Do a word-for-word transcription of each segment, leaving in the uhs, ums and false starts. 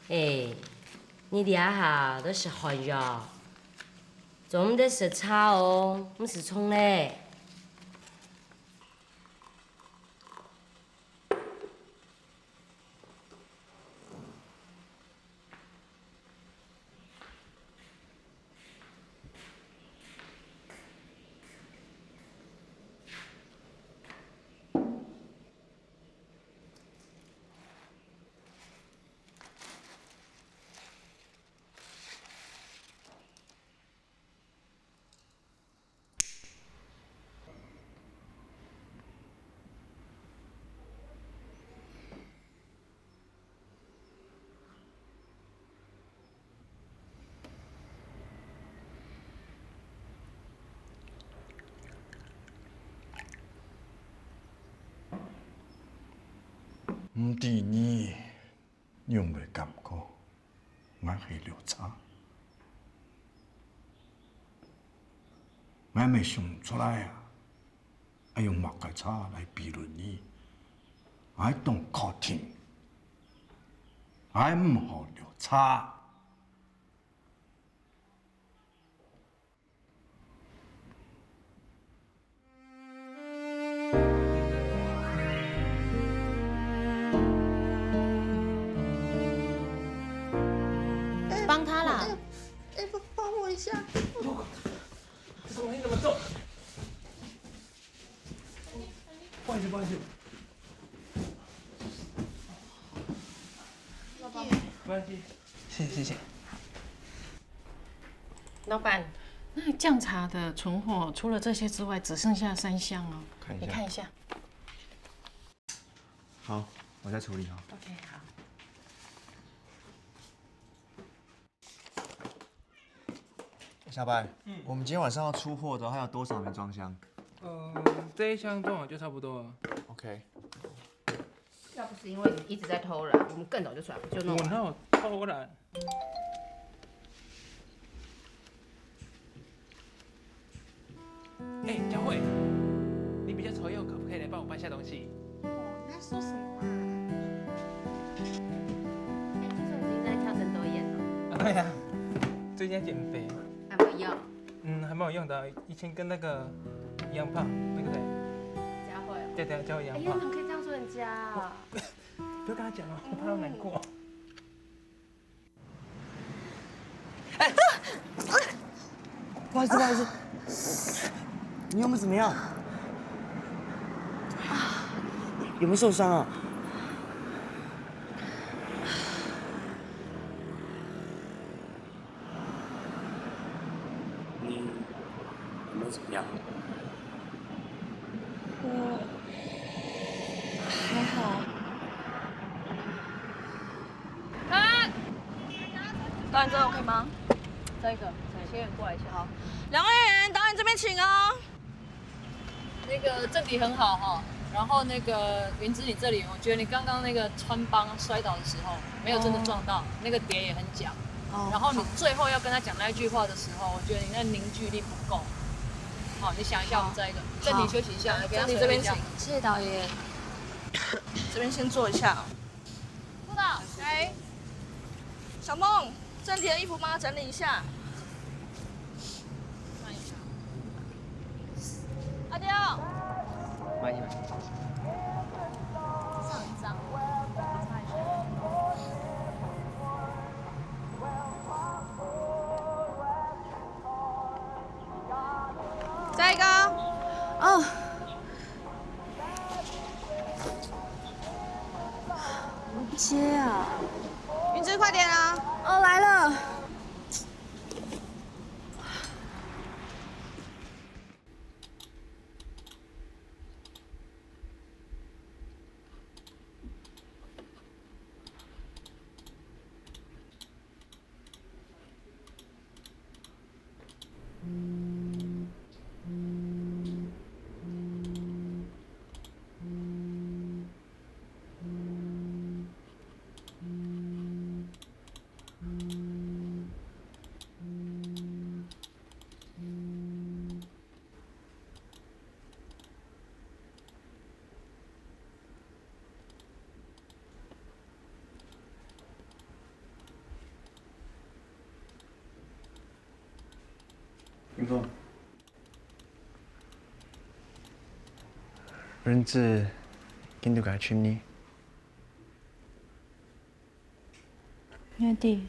哎，你這下都食寒藥，做毋得食茶哦，毋使衝咧。 毋知你仰會感覺𠊎係綠茶？𠊎乜想毋出來啊！愛用麼个茶來比論你？𠊎當確定，𠊎毋好綠茶。 帮他啦。哎，哎，帮，帮我一下。这东西怎么动？不好意思，不好意思。没关系。 谢谢，谢谢。老板，那酱茶的存货除了这些之外，只剩下三箱哦。看一下。你看一下。好，我再处理哈。OK，好。小白，嗯。我们今天晚上要出货的，还有多少没装箱？呃，这一箱装好就差不多了。OK。 要不是因为你一直在偷懒，我们更早就出来，就弄完。我哪有偷懒？哎，佳慧，你比较丑，又可不可以来帮我搬下东西？哦，你在说什么啊？哎，听说你最近在跳郑多燕哦。啊，对啊，最近在减肥。还没有用。嗯，还蛮有用的，以前跟那个一样胖，那个谁？佳慧哦。对对，佳慧一样哎呀，胖。你怎么可以这样说人家啊？不要跟他讲哦，我怕他难过。哎，不好意思，不好意思，你有没有怎么样？有没有受伤啊？ 你有没有怎么样？我还好。导演，这OK吗？这个，先过来一下。好，两位演员，导演这边请哦。 那个正题很好哈，然后那个云芝你这里，我觉得你刚刚那个穿帮摔倒的时候，没有真的撞到，哦。那个碟也很假。哦，然后你最后要跟他讲那一句话的时候，我觉得你那凝聚力不够。好，你想一下，我们再一个，暂停休息一下，好，暂停这边请，谢谢导演。这边先坐一下哦。副导，哎，小梦，正题的衣服帮他整理一下。 阿刁，慢一点。上一张，我擦一下。再一个。哦。我不接啊。云芝，快点啊！哦，来了。哦。人質，今都該尋你。月底。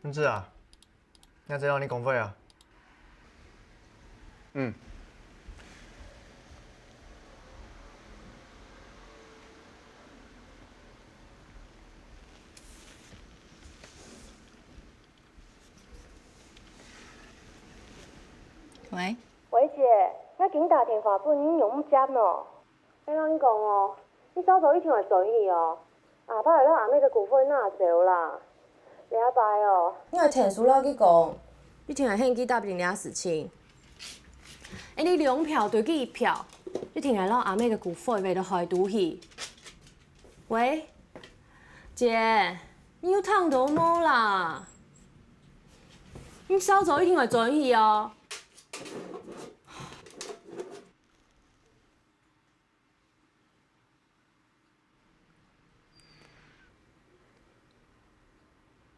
人質啊， 𠊎正摎你講話啊。嗯。喂？喂，姐，𠊎緊打電話分你，仰毋接呢？ 𠊎摎你講哦，你韶早一定愛轉去哦。阿爸愛摎阿姆个股份拿走啦。這擺哦，你愛𢯭手摎佢講，一定愛喊佢答應這事情。恁樣兩票對佢一票，一定愛摎阿姆个股份賣到海肚去。喂，姐，你有聽到無啦？你韶早一定愛轉去哦。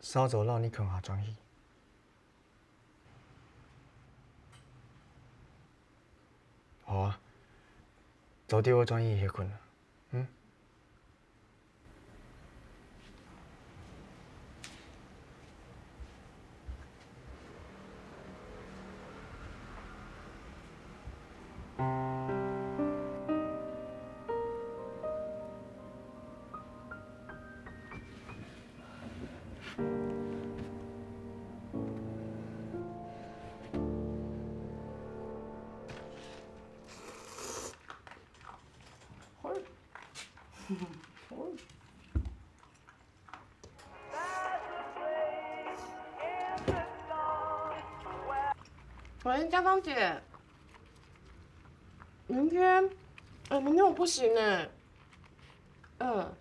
韶早摎你共下轉去。好啊，早點愛轉去歇睏啊，嗯？ 喂，佳芳姐，明天，哎，明天我不行哎。嗯。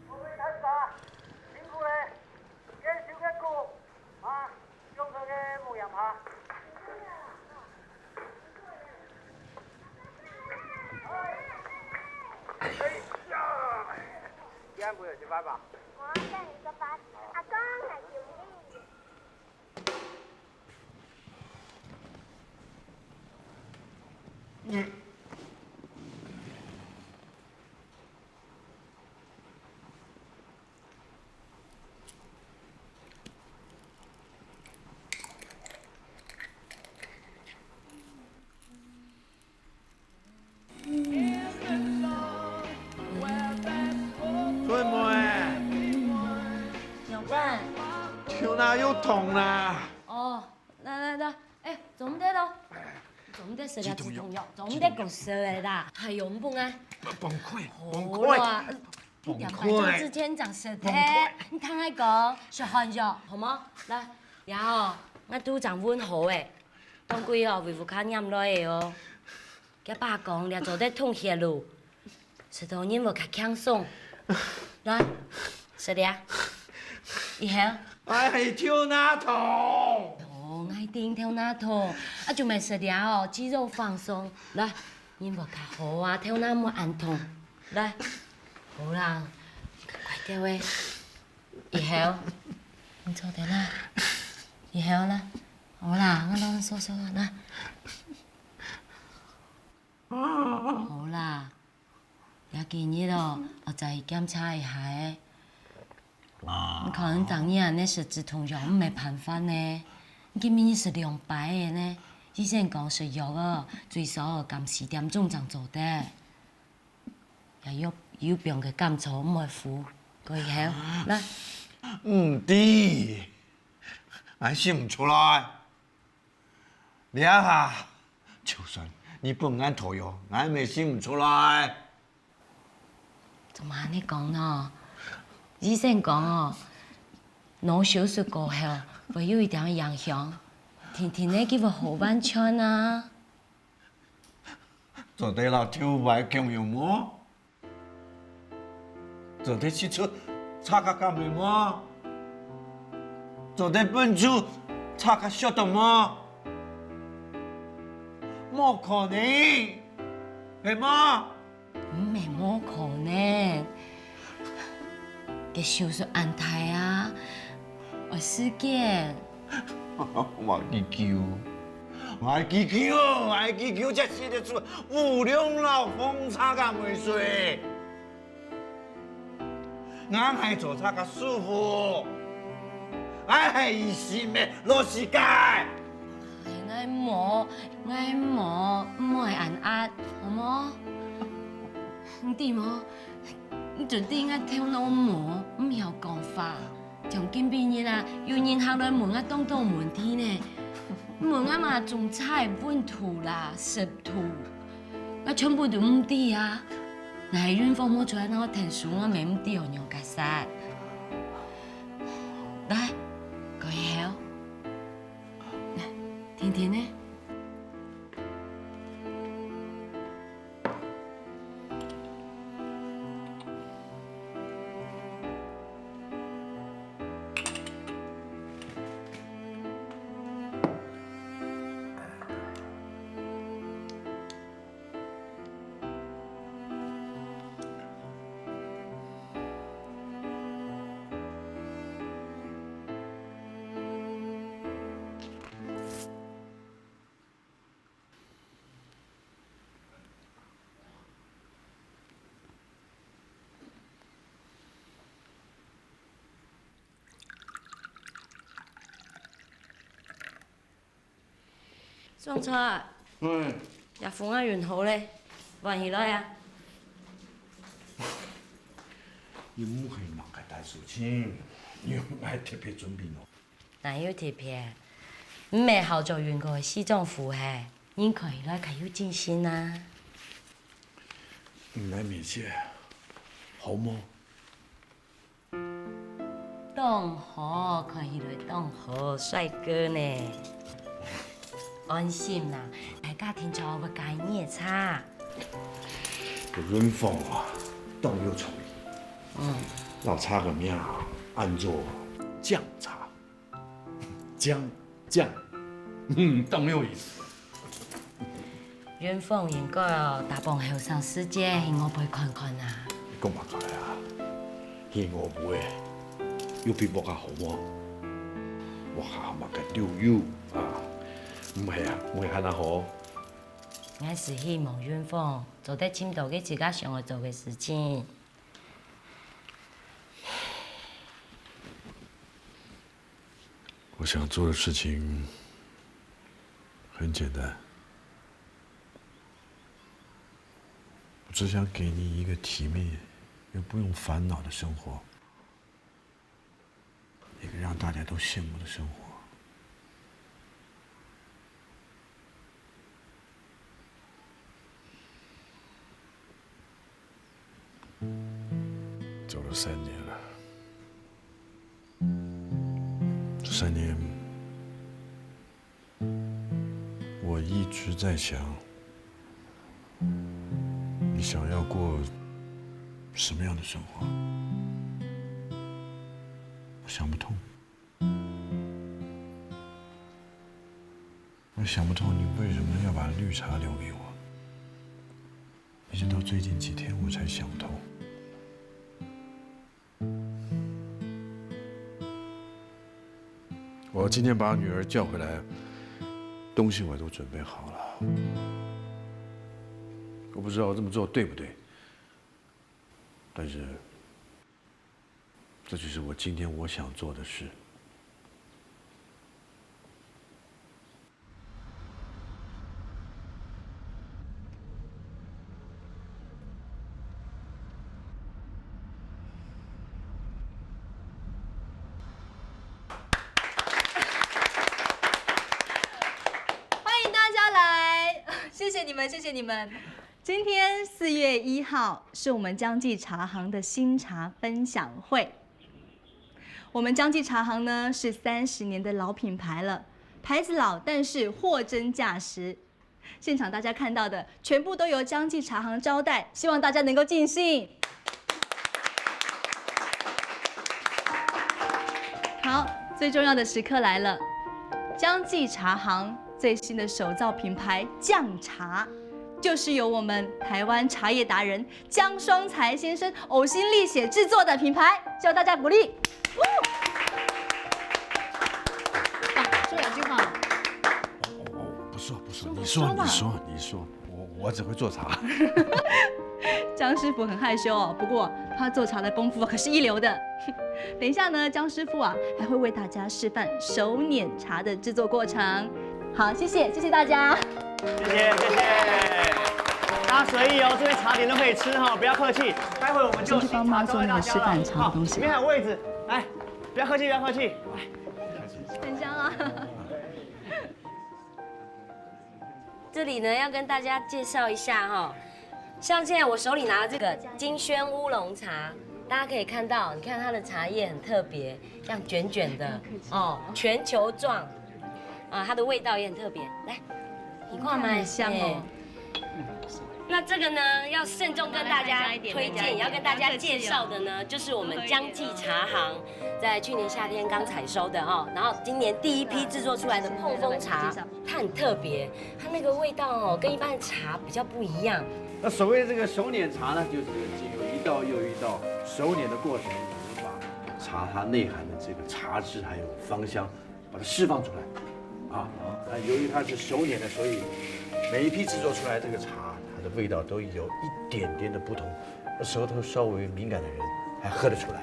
各位大家，辛苦了，堅守个鼓，啊，用个个牧羊爬。哎呀，你还不有去拜吧？我跟你说吧，阿公还有你。 春妹，仰般？手哪有痛啦？哦，來來來，哎，做毋得咯，做毋得食了止痛藥，止痛藥，做毋得過食了啦，還有毋啊？放開，放開。好啦， 你兩擺鐘之前正食忒，你聽𠊎講，食寒藥，好無？來，這哦，𠊎肚正搵好欸，當歸哦，為屋下拈來个哦。厥爸講，這做得通血路，食到人會較輕鬆。來，食了，以後。哎，頭那痛。哦，𠊎定頭那痛，啊，就毋食了哦，肌肉放鬆。來，人會較好啊，頭那無恁痛。 來，好啦，乖乖个喂。以後，你坐等啦。以後啦，好啦，𠊎摎你說說啦，來。好啦，這幾日哦，𠊎再檢查一下欸。你看你逐日恁呢食止痛藥，毋係辦法呢。你今晡日食兩擺个呢，醫生講食藥哦，最少愛禁四點鐘正做得。也有有病个甘草毋會苦，過以後，來。毋得，𠊎食毋出來。這下，就算你分𠊎塗藥，𠊎也食毋出來。 做麼恁呢講呢？醫生講哦，腦手術過後會有一點影響，定定仔佢會好完全啊。做得摎頭擺共樣無？做得食出自家个味無？做得分出自家个味道無？無可能，係無？ 毋係無可能，該手術恁大啊，愛時間。𠊎祈求，𠊎祈求，𠊎祈求，這世界上無良老風沙个尾水。 𠊎係做自家舒服，𠊎係一心个老世界。𠊎無，𠊎無，毋愛恁壓，好無？你知無？你準知𠊎頭腦無，毋曉講話。從今晡日啊，有人客來問𠊎當多問題呢。問𠊎嘛種菜、溫度啦、濕度。 𠊎全部都毋知啊！若係運鳳無出來，𠊎𢯭手，𠊎乜毋知愛仰結煞。來，過以後。來，定定仔。 總裁，嗯。這風啊，熨好咧，換起來啊。又毋係麼个大事情，又毋係特別準備哦。哪有特別？毋係好早熨過个西裝褲係，人看起來較有精神啊。你來面試，好無？ 當好，看起來當好，帥哥呢。安心啦，大家定著會介意你个茶。這運鳳啊，當有創意。嗯。摎茶个名啊，安做醬茶。醬，醬，嗯，當有意思。 運鳳應該哦，打幫後生時節去外背看看啊。你講麼个啊？去外背，有比屋下好無？屋下麼个都有啊，毋係啊，毋係還較好。𠊎係希望運鳳做得尋著佢自家想愛做个事情。 我想做的事情很簡單，我只想給你一個體面又不用煩惱的生活，一個讓大家都羨慕的生活。 走了三年了，這三年，我一直在想，你想要過什麼樣的生活？我想不通。 我想不通你為什麼要把綠茶留給我，一直到最近幾天我才想通。我今天把女兒叫回來，東西我都準備好了。我不知道我這麼做對不對，但是 這就是我今天我想做的事。谢谢你们，谢谢你们。今天四月一号是我们江记茶行的新茶分享会。我们江记茶行呢是三十年的老品牌了，牌子老，但是货真价实。现场大家看到的全部都由江记茶行招待，希望大家能够尽兴。好，最重要的时刻来了，江记茶行最新的手造品牌酱茶，就是由我们台湾茶叶达人江双才先生呕心沥血制作的品牌，需要大家鼓励。说两句话。哦，不说不说，你说说你说你说，我我只会做茶。江师傅很害羞哦，不过他做茶的功夫可是一流的。等一下呢，江师傅啊还会为大家示范手捻茶的制作过程。好，谢谢，谢谢大家。谢谢谢谢，大家随意哦，这边茶点都可以吃哈，不要客气。待会我们就先去帮忙做那个示范茶的东西里面还有位置，来，不要客气不要客气。很香啊。这里呢，要跟大家介绍一下哈，像现在我手里拿的这个金萱乌龙茶，大家可以看到，你看它的茶叶很特别，这样卷卷的哦，全球状啊，它的味道也很特别。来，你看嘛，很香哦。那这个呢，要慎重跟大家推荐，也要跟大家介绍的呢，就是我们江记茶行在去年夏天刚采收的哈，然后今年第一批制作出来的碰风茶，它很特别，它那个味道哦，跟一般的茶比较不一样。那所谓的这个手捻茶呢，就是有一道又一道手捻的过程，我们把茶它内涵的这个茶质还有芳香，把它释放出来。啊，那由于它是手捻的，所以每一批制作出来这个茶，它的味道都有一点点的不同。舌头稍微敏感的人还喝得出来。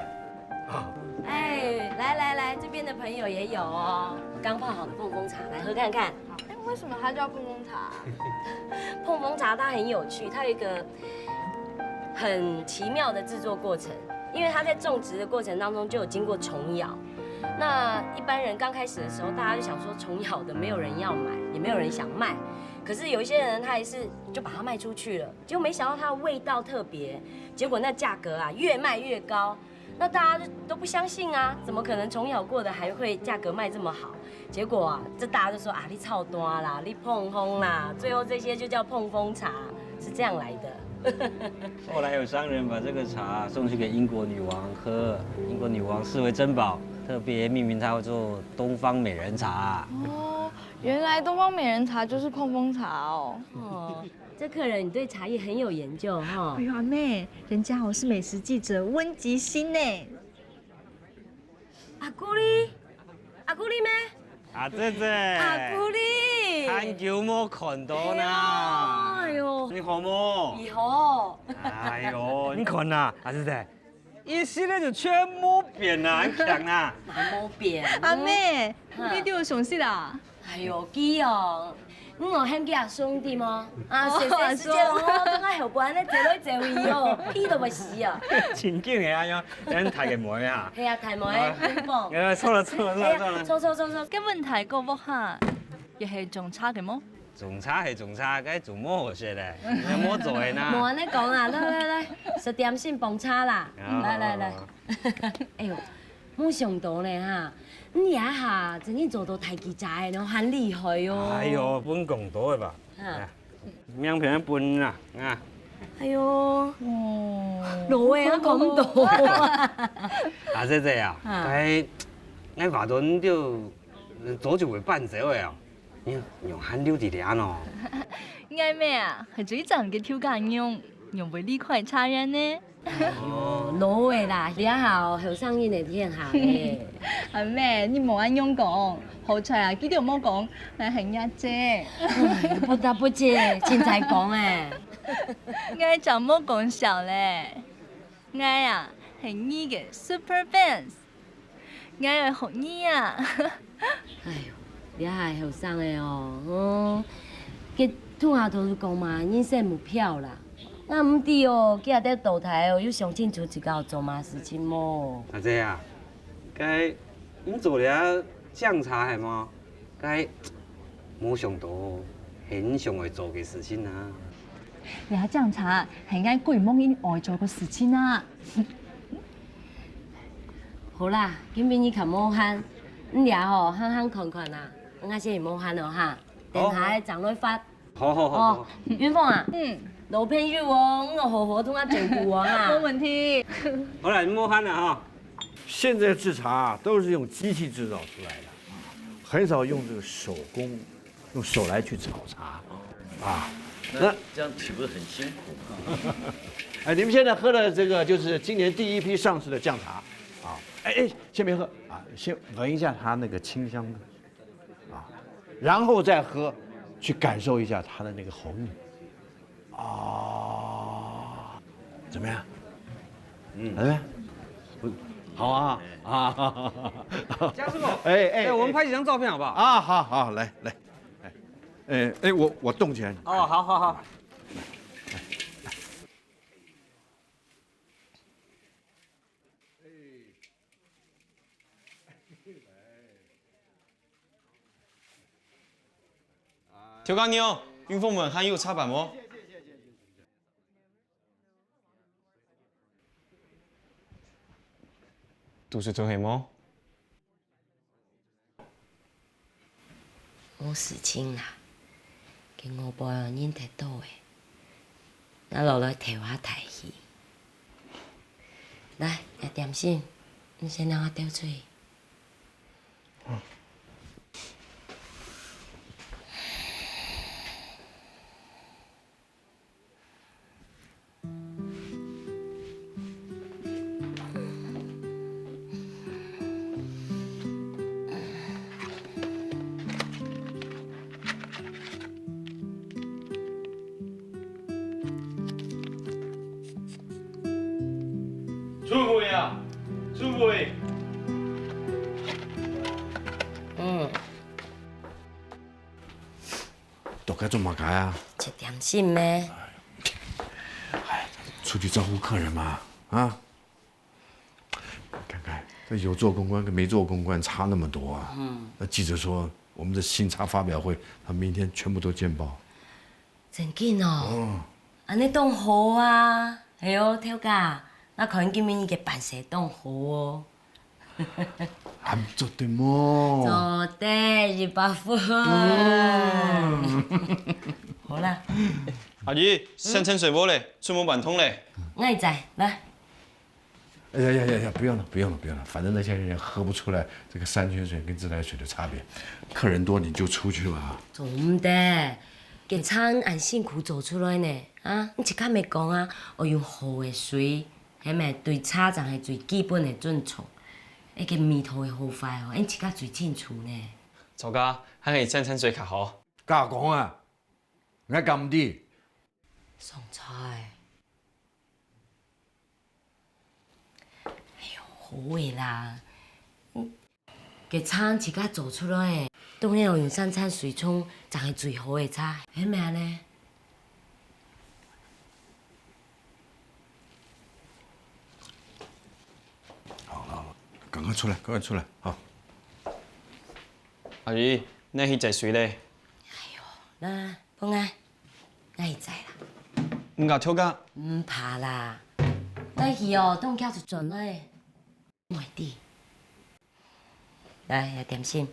啊，哎，来来来，这边的朋友也有哦，刚泡好的碰风茶，来喝看看。哎，为什么它叫碰风茶？碰风茶它很有趣，它有一个很奇妙的制作过程，因为它在种植的过程当中就有经过虫咬。那一般人刚开始的时候，大家就想说虫咬的没有人要买，也没有人想卖。可是有一些人他还是就把它卖出去了，结果没想到它的味道特别，结果那价格啊越卖越高。那大家都不相信啊，怎么可能虫咬过的还会价格卖这么好？结果啊，这大家都说啊，你臭单啦，你碰风啦，最后这些就叫碰风茶，是这样来的。后来有商人把这个茶送去给英国女王喝，英国女王视为珍宝，特别命名它做东方美人茶。哦，原来东方美人茶就是碰风茶哦。哦，这客人你对茶叶很有研究哈。哎呦，阿妹，人家哦是美食记者温吉星呢。阿古丽，阿古丽咩？啊，姐姐，阿古丽，很久没看到啦。哎呦，你好么？以后哎呦，你看呐，啊，姐姐，一时咧就全部变啦，很强啦。蛮没变。阿妹，你对我熟悉啦？哎呦，基哦，你有喊佢阿兄弟吗？啊，哦谢谢时间哦，刚刚后半咧坐落坐位哦，屁都不死啊。真紧个啊，咱大个妹啊。系啊，大妹，冰棒。哎，错了错了错了错了。错错错错，根本大个屋下，也系种茶个么？种茶系种茶，该种么好食咧，也没做个无呐。安尼讲啊，来来来，食点心碰茶啦，啊来来来，哎呦，没想到呢哈，你也哈，真正做到大吉仔个，你很厉害哦。哎呦，分讲多个吧。哈，名片分啦，啊，哎呦，老话啊讲到。啊姐姐啊，啊哎，哎，话到你就早就会搬走个啊，你用寒流地里啊喏。阿妹啊，系最长个休假娘，娘会离开茶园呢。哦，老话啦，你还好，后生人的天下咧。阿妹，你莫安样讲，好彩啊，佢都莫讲，乃系阿姐。不得不姐，凊彩讲哎。我就莫讲笑咧，我啊，系你个 super fans，我要学你啊。哎呦，你还后生个哦，嗯，个同学都是讲嘛，人生目标啦。那毋知哦，今日到大哦，有想清楚自家要做嘛事情无？阿姐啊，该你做了酱茶系吗？该没想到，係你想愛做个事情啊。這敬茶係𠊎歸目人愛做个事情啊。好啦，今晡日較無閒，你倈仔吼，行行看看啊，𠊎先無閒了哈，等下正來發。好好好好。哦，雲鳳啊，嗯，老朋友哦，你愛好好同佢照顧哦哈。無問題。好啦，你無閒了哈。現在製茶都是用機器製造出來的，很少用這個手工，用手來去炒茶啊。那這樣豈不是很辛苦？哎，你們現在喝的這個就是今年第一批上市的醬茶啊。哎哎，先別喝啊，先聞一下它那個清香的。啊，然後再喝，去感受一下它的那個紅。啊，怎麼樣？嗯，哎，不，好啊啊！家師傅，哎哎，哎，我們拍幾張照片好不好？啊，好好，來來，哎哎哎，我我動起來。哦，好好好。頭家娘，雲鳳門還有茶辦無？肚屎痛係無？無事情啦，該外背人忒多咧，𠊎落來透下大氣。來，這點心，你先摎𠊎兜出去。 春妹啊，春妹！嗯。到該做麼个啊？食點心咩？哎，出去招呼客人嘛，啊？ 看看，這有做公關跟沒做公關差那麼多啊。嗯。那記者說，我們的新茶發表會，他明天全部都見報。正經哦？哦。恁呢當好啊！係哦，頭家，𠊎看今晡日个辦事當好哦。還做得無？做得，一百分。嗯。好啦。阿姨，晨晨睡無咧，出門辦通咧。𠊎知，來。 哎呀呀呀呀，不用了，不用了，不用了，反正那些人也喝不出來這個山泉水跟自來水的差別。客人多，你就出去吧。做毋得，該茶恁辛苦做出來呢，啊，你自家乜講啊，愛用好个水，係無？對茶正係最基本个尊重，該个味道會好壞哦，你自家最清楚呢。曹家，還係晨晨睡較好。假講啊，𠊎敢毋知。上菜。 哎喲，好个啦。嗯，該茶自家做出來个，當然愛用山泉水沖，正係最好个茶，係無呢？好了，好了，趕快出來，趕快出來，好。阿姨，你去載水咧？哎喲，那，放啊，𠊎去載啦。毋過頭家。毋怕啦，𠊎去哦，等下就轉來。 妹弟，來，來點心。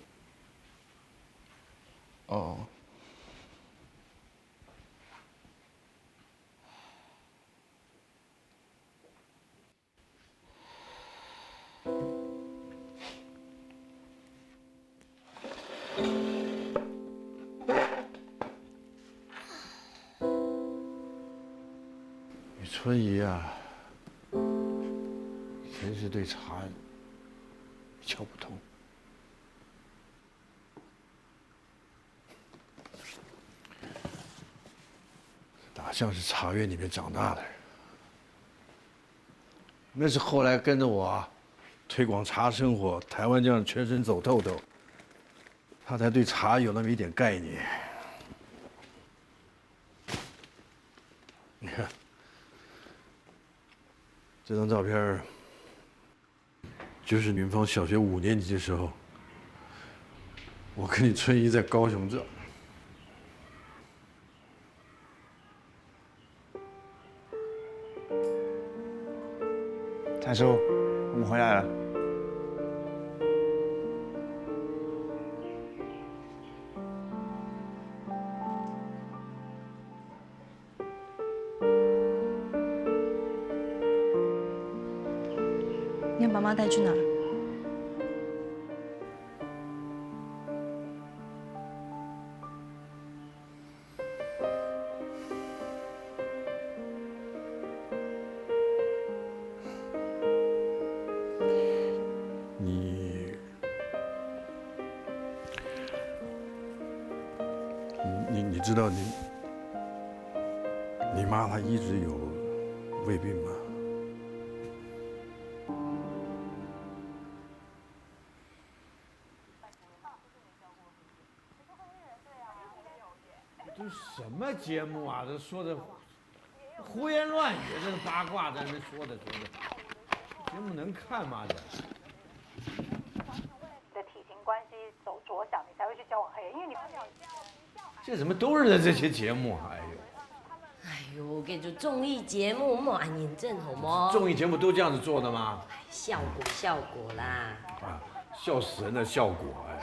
哦。你春姨啊，真是對茶一竅不通。哪像是茶園裡面長大的人？那是後來跟著我啊，推廣茶生活，台灣這樣全省走透透，他才對茶有那麼一點概念。你看，這張照片兒，就是雲芳小學五年級的時候，我跟你春姨在高雄這。大叔，我们回来了。你把妈妈带去哪儿？你，你，你知道你，你妈她一直有胃病吗？ 这什么节目啊？这说的胡言乱语，这个八卦在那说的说的，节目能看吗？这的体型关系走着想，你才会去交往黑人，因为你这怎么都是这些节目啊？哎呦，哎呦，跟你说，综艺节目莫恁認真好無？综艺节目都这样子做的吗？哎，效果效果啦。啊，笑死人的效果哎。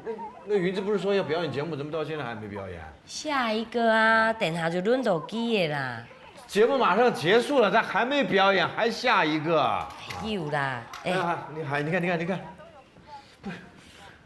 那那云志不是说要表演节目，怎么到现在还没表演？下一个啊，等下就轮到佢个啦。节目马上结束了，他还没表演，还下一个。有啦，哎，哎呀，你还你看你看你看，不是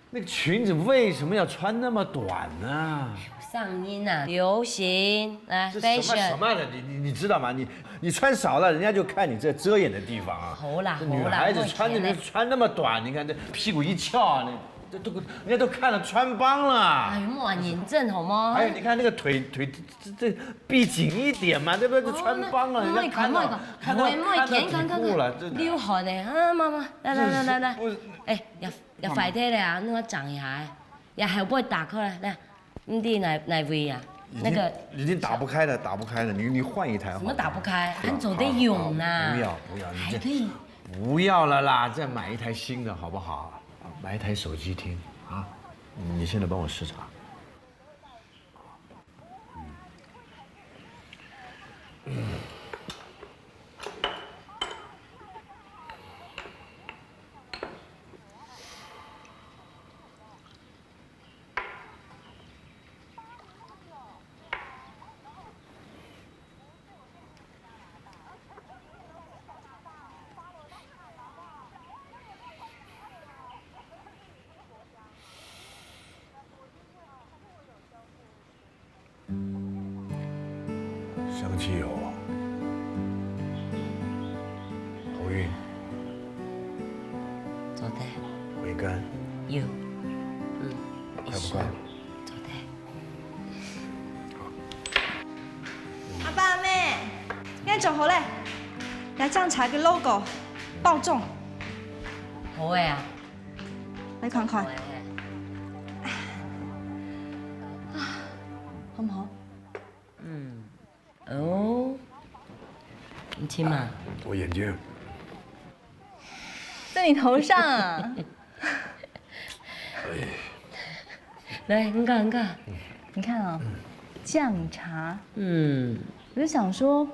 那个裙子为什么要穿那么短呢？上音啊，流行，来这什么什，fashion。 么的？你你你知道吗？你你穿少了，人家就看你这遮掩的地方啊。好啦，这女孩子穿着好啦，莫看了。穿那么短，你看这屁股一翘啊，那这都人家都看了穿帮了。哎，莫恁認真好無？还有你看那个腿腿这这闭紧一点嘛，对不对？这穿帮了，哦，人家看到莫看，看到莫看，看到底部了，真的。流汗呢，啊，妈妈，来来来来来，这是不是哎，也也坏忒了啊，你给我讲一下，也还不会打开来，来。 你在哪哪位啊？已经那个已经打不开了，打不开了，你你换一台好了。什么打不开？还走得用呢。好好好，不要不要，你这还可以。不要了啦，再买一台新的好不好？啊，买一台手机听啊，你现在帮我试查。香气油、头晕、做得。回甘。有。嗯，快不快？做得。阿爸阿姆，恁做好咧，這醬茶个logo爆中。好个啊。來看看。好个。好毋好？嗯。 哦，你親嘛？我眼睛。在你頭上啊！來，你看，你看。你看啊，醬茶。嗯。我就想說，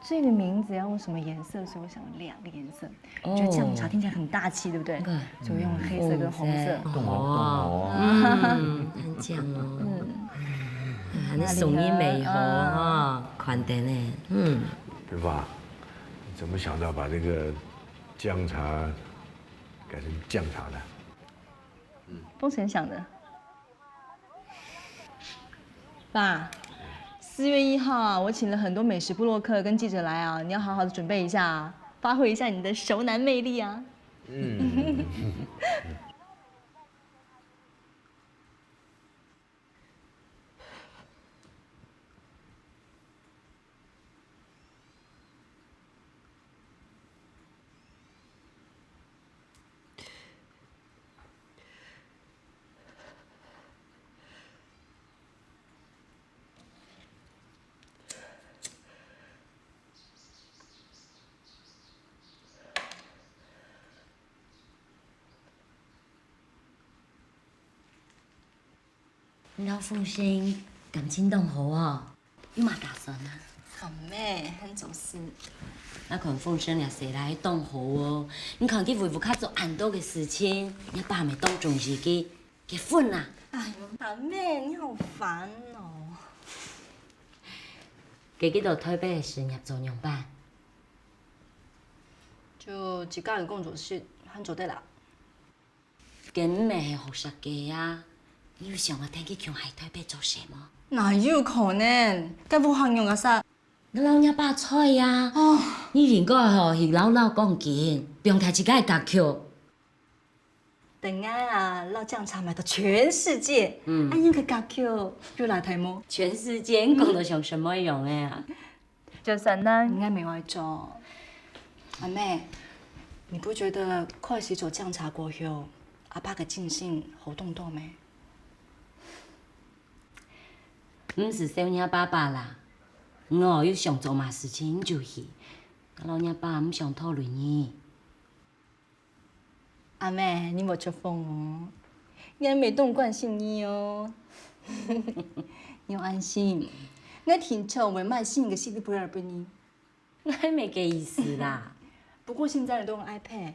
這個名字要用什麼顏色，所以我想了兩個顏色。 哦。覺得醬茶聽起來很大氣，對不對？對。所以用黑色跟紅色。哦，紅色。懂哦，懂哦。嗯，恁靚哦。嗯。啊，你送你妹吼，哪裡呢？哈，款待呢，嗯。對吧？你怎麼想到把這個薑茶改成醬茶的？ 豐臣想的。爸，四月一號啊，我請了很多美食部落客跟記者來啊，你要好好的準備一下啊，發揮一下你的熟男魅力啊。嗯。你摎鳳仙感情當好哦，有麼打算啊？阿姆，恁做事。𠊎看鳳生這細倈當好哦，你看佢為屋下做恁多个事情，若爸乜當重視佢。結婚啦！哎喲，阿姆，你好煩哦。該佢到臺北个事業做仰般？就自家个工作室還做得啦。 該毋係學設計啊，你有想過㧯佢共下臺北做事無？哪有可能？該屋下仰結煞？你摎若爸在啊！哦，你應該吼去摎老公講，放大自家个格局。等𠊎啊，摎醬茶賣到全世界，嗯，恁樣个格局有罅大無？全世界，你講到像什麼樣个啊？ 就算恁，應該無愛做。阿姆，你不覺得開始做醬茶過後，阿爸个精神好動多咩？毋使愁若爸爸啦，你哦有想做麼事情你就去，摎若爸毋想拖累你。 阿姆，你莫著風哦，𠊎乜當關心你哦。你安心，𠊎定著會買新个CD player分你。𠊎乜該意思啦。不過現在人都用iPad，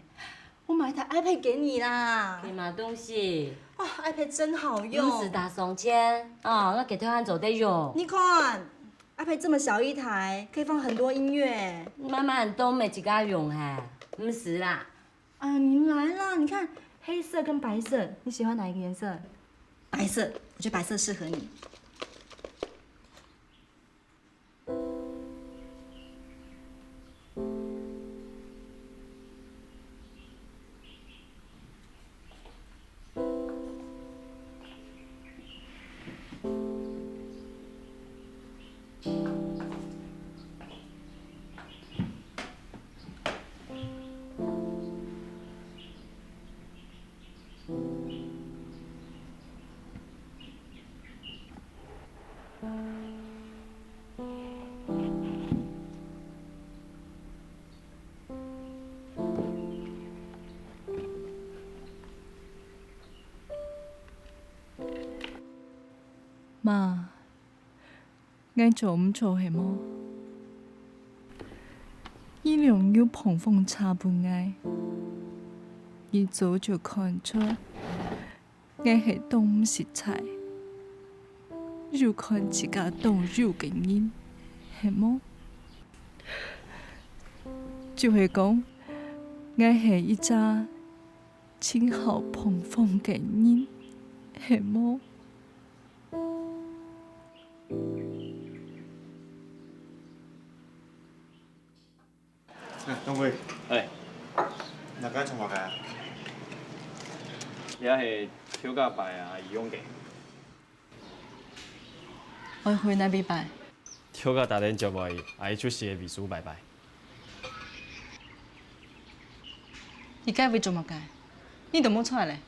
我買一台iPad給你啦。該麼東西？哦，iPad真好用。毋使打爽錢，哦，𠊎該台還做得用。你看，iPad這麼小一台，可以放很多音樂。慢慢都毋係自家用嘿，毋使啦。 哎呀，你來啦！你看，黑色跟白色，你喜歡哪一個顏色？白色，我覺得白色適合你。 媽，𠊎做毋著係無？你兩又捧紅茶分𠊎，你早就看出 𠊎係當毋實在，又看自家當幼个人，係無？就係講，𠊎係一隻盡好膨風个人，係無？ 哎，東輝。哎。哪个尋我个啊？這係頭家擺啊，伊用个。愛去哪位擺？頭家打電話叫𠊎，愛出席个位所擺擺。你該位做麼个？你都無出來咧？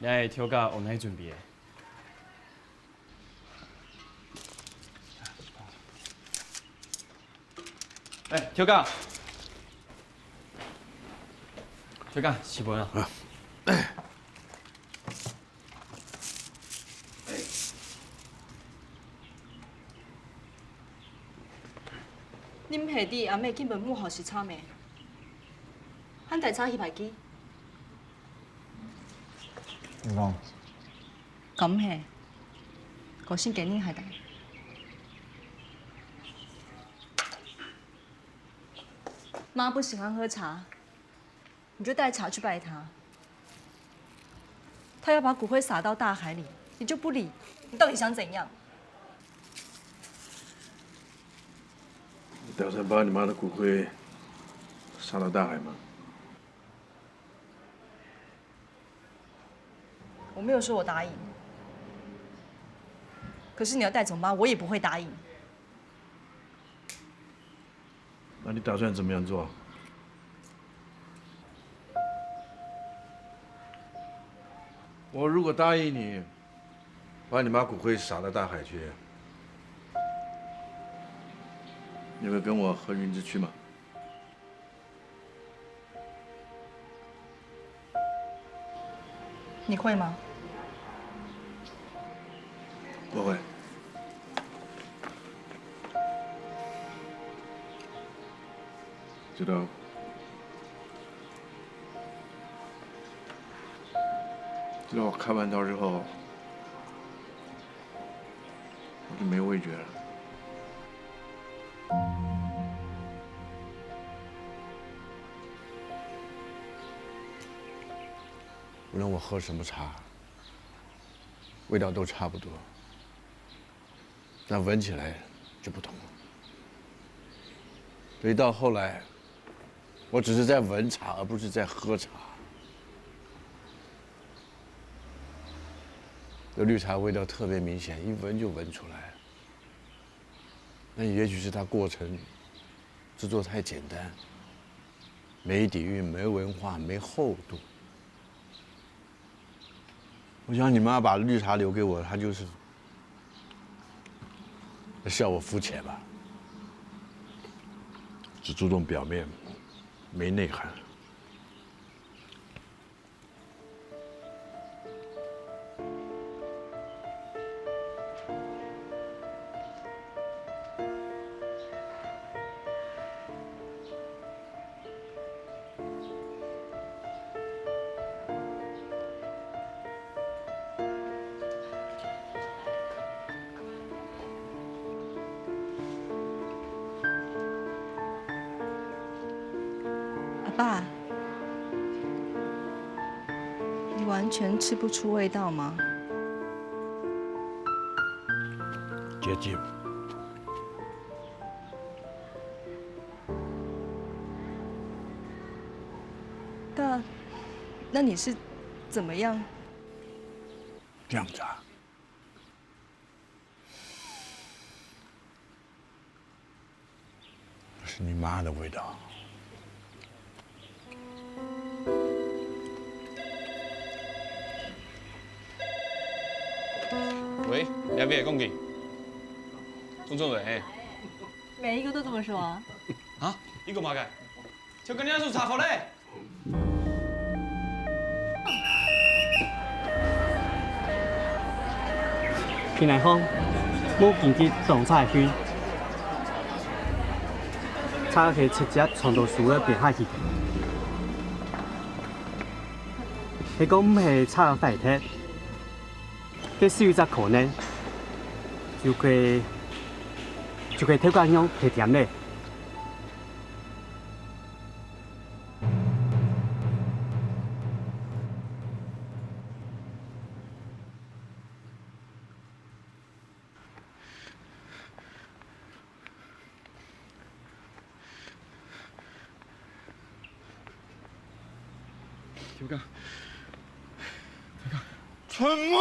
這係頭家安排準備个。 哎，頭家。頭家，食飯啊。你毋係知阿姆今晡無好食茶咩？還帶茶去排期。你講。 敢係？高興个人還大。媽不喜歡喝茶，你就帶茶去拜她。她要把骨灰撒到大海裡，你就不理，你到底想怎樣？你打算把你媽的骨灰撒到大海嗎？ 我沒有說我答應，可是你要帶走媽，我也不會答應。那你打算怎麼樣做？我如果答應你，把你媽骨灰撒到大海去，你會跟我和雲芝去嗎？ 你會嗎？不會。知道，知道我看完他之后，我就没味觉了。无论我喝什么茶，味道都差不多，但闻起来就不同了。所以到后来，我只是在闻茶，而不是在喝茶。这绿茶味道特别明显，一闻就闻出来。那也许是它过程制作太简单，没底蕴、没文化、没厚度。我想你妈把绿茶留给我，她就是在笑我肤浅吧，只注重表面，没内涵。阿爸，你完全吃不出味道吗？接近。那，那你是怎么样？这样子啊？是你妈的味道。喂，两位讲起，工作人员。每一个都这么说啊？啊，你讲嘛个？就跟人家说查否嘞？ 平安巷，無緊急當差去，車係直接撞到樹仔邊下去。係講毋係車壞忒，該係有隻可能，就係，就係頭家娘忒恬咧。 春妹，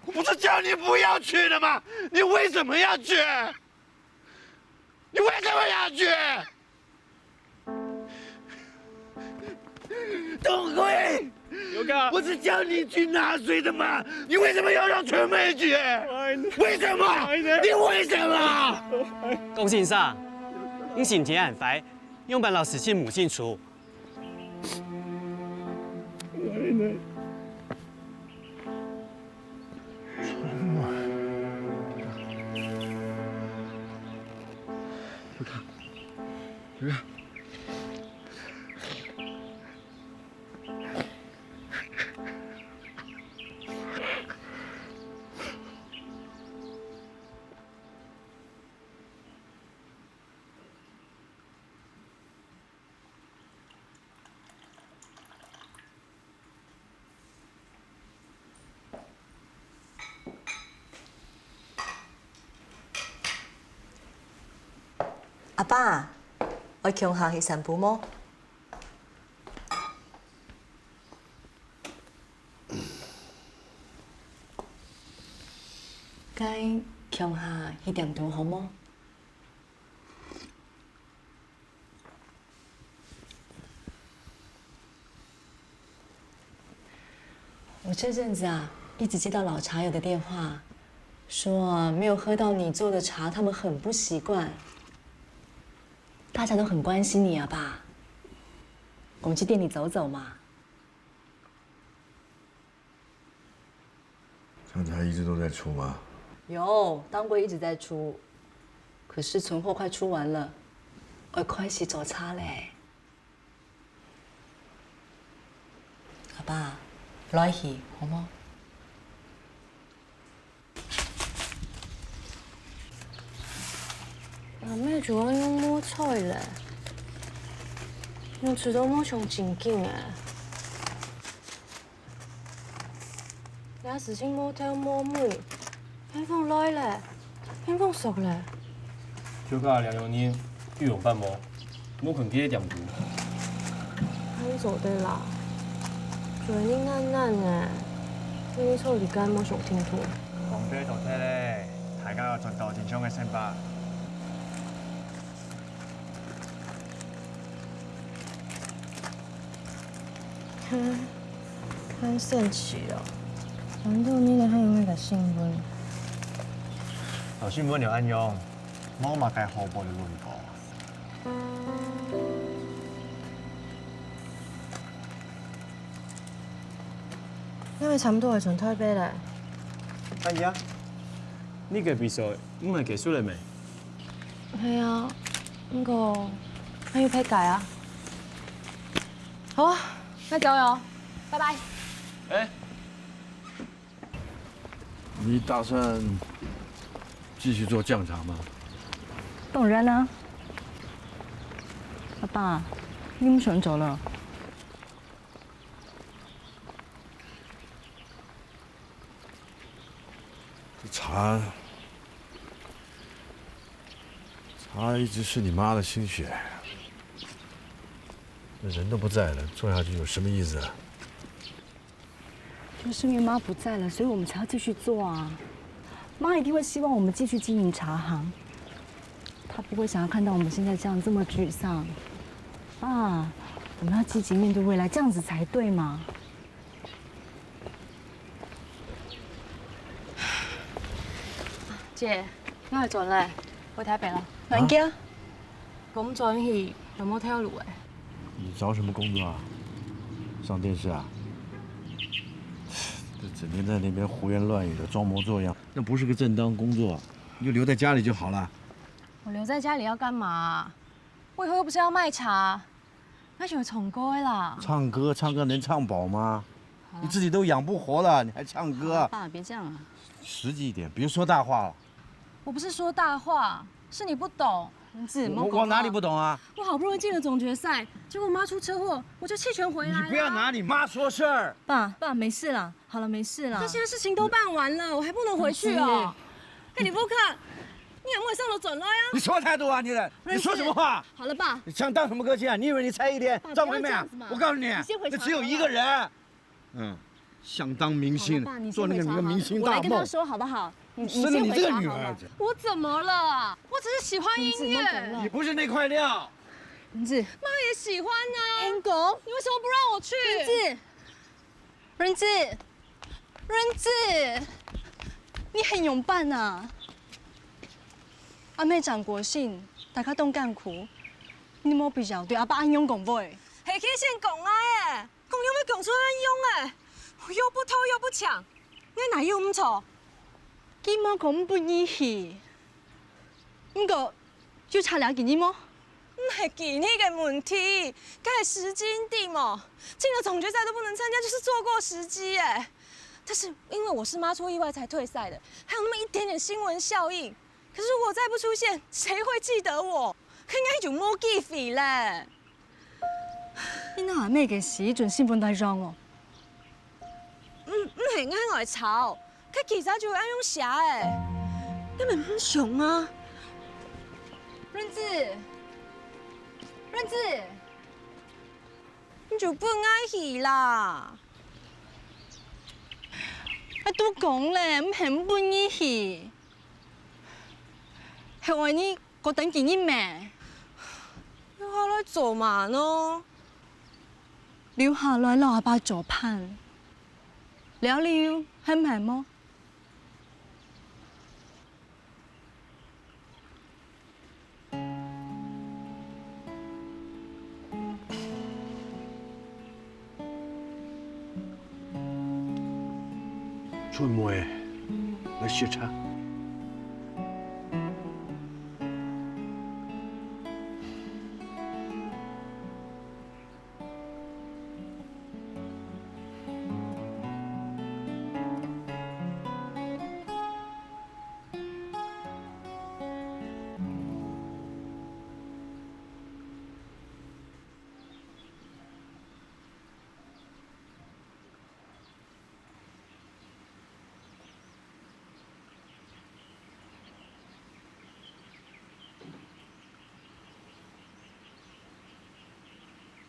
我不是叫你不要去的吗？你为什么要去？你为什么要去？东辉，刘哥，不是叫你去拿水的吗？你为什么要让春妹去？为什么？你为什么？ 江先生，你身體恁壞，仰般摎事情摸清楚？阿爸，愛共下去散步無？該共下去點燈好無？ 我這陣子啊，一直接到老茶友的電話，說沒有喝到你做的茶，他們很不習慣。大家都很關心你啊，爸。我們去店裡走走嘛。 香茶一直都在出嗎？有，當歸一直在出，可是存貨快出完了，愛開始做茶咧。阿爸，來去，好無？阿姆就恁樣無睬咧，樣子都無像正經个。 這事情無頭無尾，偏方來咧，偏方熟咧。就靠兩種人，有用辦無？莫困佢个店肚。恁做得啦，做人懶懶个，你坐一間無上聽通。講得就得咧，大家有賺到正常个生活。 很神奇哦，難道你个還有那個新聞？哦，新聞有恁樣，無麼个好報个論道。那麼差不多會轉台北咧。哎呀，你个比賽毋係結束了沒？ 係啊，毋過還有別个啊。好啊，該走喲，拜拜。哎，你打算繼續做醬茶嗎？當然啦。阿爸，你毋想走了？ 這茶，茶一直是你媽的心血。那人都不在了，做下去有什麼意思啊？就是因為媽不在了，所以我們才要繼續做啊。媽一定會希望我們繼續經營茶行，她不會想要看到我們現在這樣這麼沮喪。爸，我們要積極面對未來，這樣子才對嘛。 姐，𠊎轉來，回台北了。啊？恁遽？講轉去，有無頭路誒？你找什麼工作啊？上電視啊？這整天在那邊胡言亂語的，裝模作樣，那不是個正當工作，你就留在家裡就好了。我留在家裡要幹嘛？我以後又不是要賣茶。 𠊎想唱歌个啦。唱歌，唱歌能唱飽嗎？好啦。你自己都養不活了，你還唱歌啊？爸，別這樣啊。實際一點，別說大話了。我不是說大話，是你不懂。我，我哪裡不懂啊？我好不容易進了總決賽，結果媽出車禍，我就棄權回來啦。你不要拿你媽說事兒。爸，爸，沒事啦，好了，沒事啦。這些事情都辦完了，我還不能回去哦？哎，你不看，你也不會上樓轉來啊？你什麼態度啊，你？你說什麼話？好了，爸。你想當什麼歌星啊？你以為你蔡依林、爸，張惠妹啊？不要這樣子嘛。我告訴你，你先回去。那只有一個人。嗯，想當明星，好了，爸，你先回去好不好？做那個什麼明星大夢。我來跟他說好不好？你，你先回家好嗎？生了你這個女兒。我怎麼了？我只是喜歡音樂。你怎麼了？你不是那塊料。林子。媽也喜歡啊。英國。你為什麼不讓我去？林子。 仁子，仁子，你係仰般啊？阿姆張國興，大家當艱苦，你無必要對阿爸恁樣講話。係佢先講𠊎个，講仰會講出恁樣个？我又不偷又不搶，𠊎哪有毋著？佢無講毋分你去，毋過 就差這幾日無？毋係幾日个問題，該係時機，你知無？進了總決賽都不能參加，就是錯過時機欸。但是因為我是媽出意外才退賽的，還有那麼一點點新聞效應。可是如果再不出現，誰會記得我？該𠊎就無機會咧。你拿阿姆个死準新聞來用哦？ 毋，毋係𠊎愛抄，該記者就會恁樣寫欸，你們毋想啊？仁子，仁子，你就分𠊎去啦！𠊎都講咧，毋係毋分你去，係愛你過等幾日咩？留下來做麼个呢？留下來摎阿爸做伴。 尞尞，係毋係無？春妹，來食茶。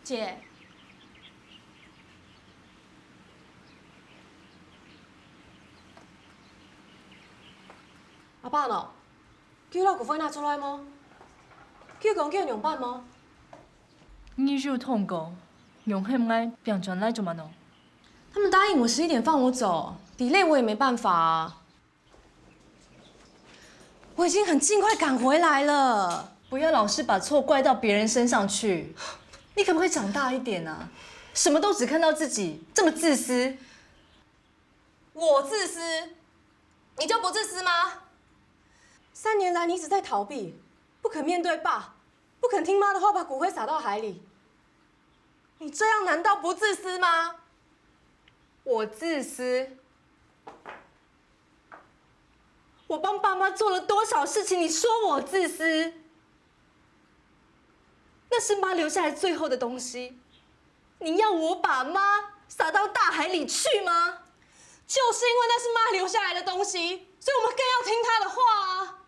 姐。阿爸喏，佢摎骨灰拿出來無？佢講佢愛仰般無？你有同講，仰喊𠊎拚轉來做麼个喏？他們答應我十一點放我走，delay我也沒辦法啊。 我已經很盡快趕回來了。不要老是把錯怪到別人身上去，你可不可以長大一點啊？什麼都只看到自己，這麼自私。我自私？你就不自私嗎？三年來你一直在逃避，不肯面對爸，不肯聽媽的話，把骨灰撒到海裡。你這樣難道不自私嗎？我自私？ 我幫爸媽做了多少事情，你說我自私？那是媽留下來最後的東西，你要我把媽撒到大海裡去嗎？就是因為那是媽留下來的東西，所以我們更要聽她的話啊！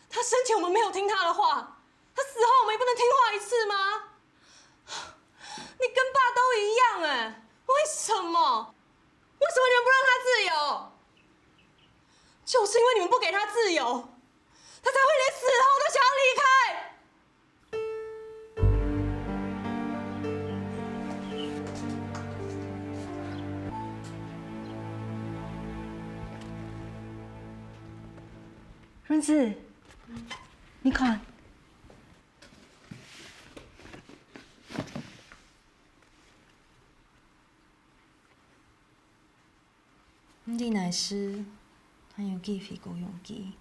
她生前我們沒有聽她的話，她死後我們也不能聽話一次嗎？你跟爸都一樣欸，為什麼？為什麼你們不讓她自由？ 就是因為你們不給她自由，她才會連死後都想要離開。潤子，你看。 毋知哪時還有機會過用佢。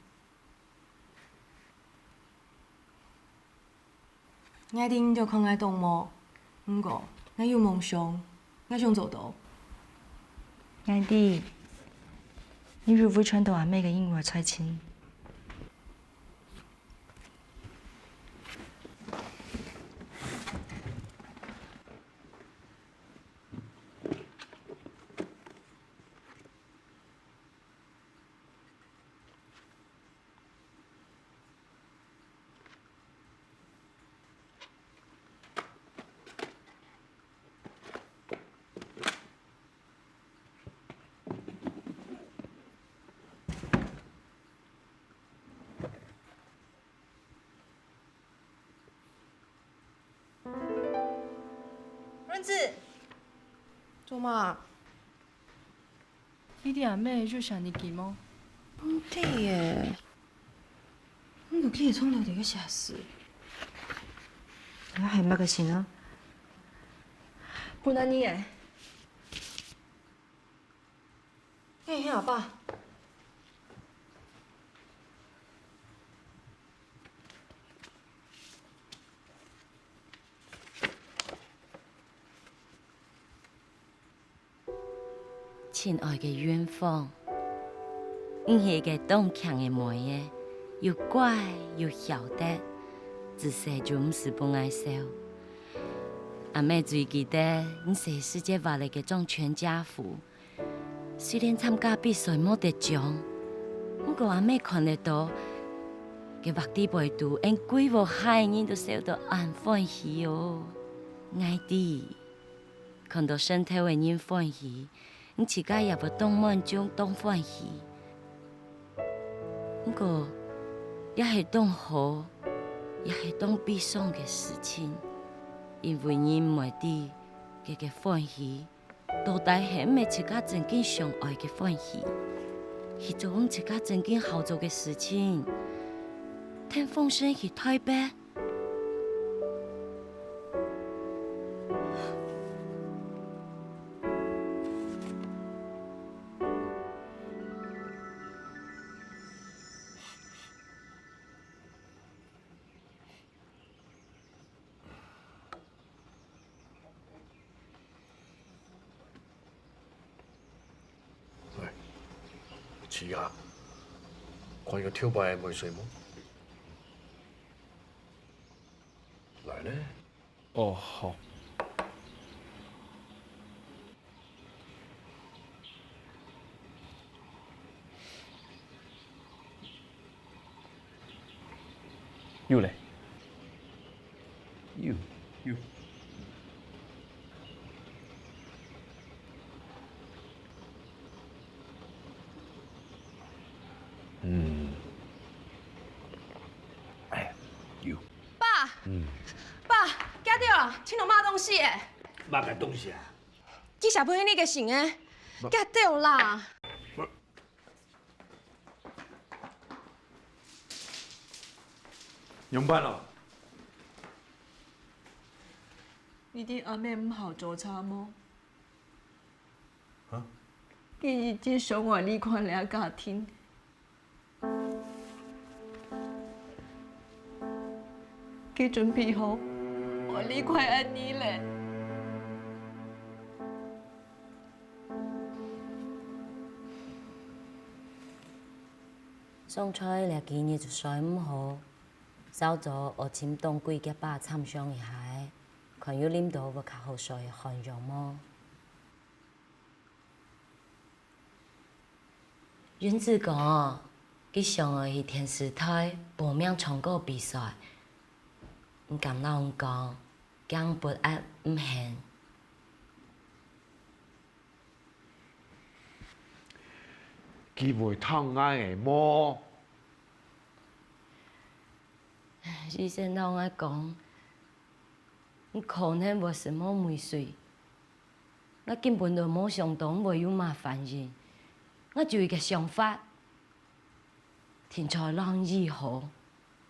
𠊎知你兜看𠊎當無，毋過𠊎有夢想，𠊎想做到。𠊎知，你有遺傳到阿姆个嬰兒才情。 潤子，做麼？你知阿姆有寫日記無？毋知耶，毋過佢係從來毋會寫字。你還麼个信啊？分阿你耶。 嘿，嘿，阿爸。親愛个韻芳，你係一個當慶个妹仔，又乖又曉得，自細就毋使分𠊎愁。阿姆最記得你細時節畫个該張全家福， 雖然參加比賽無得獎，毋過阿姆看得到，該畫在背肚，𫣆歸屋下人都笑到恁歡喜哦。𠊎知，看到身頭个人歡喜，你自家也會當滿足、當歡喜。毋過，這係當好，也係當悲傷个事情，因為人毋會知，該个歡喜 到底係毋係自家正經想愛个歡喜，去做毋自家正經好做个事情，跈風神去台北。 喂，遲啊，看有頭擺个尾水無？來呢。哦，好。 有咧。有。有。爸，驚到啊！聽到麼東西誒？麼个東西啊？寄寫分你个信誒，驚到啦！仰般哦？你知阿姆毋好做賊無？啊？佢一直想𠊎離開這家庭。 佢準備好，𠊎離開恁呢咧。上菜這幾日就睡毋好，朝早愛尋當歸挾爸參詳一下，看有啉到會較好睡个漢藥無？ 英子講，佢想愛去電視台報名唱歌比賽，毋敢摎人講，驚分人毋肯。佢會聽𠊎个無？醫生摎𠊎講，你可能會承蒙尾隨。 𠊎根本都無想到會有麼反應，𠊎就一個想法，停在浪以後，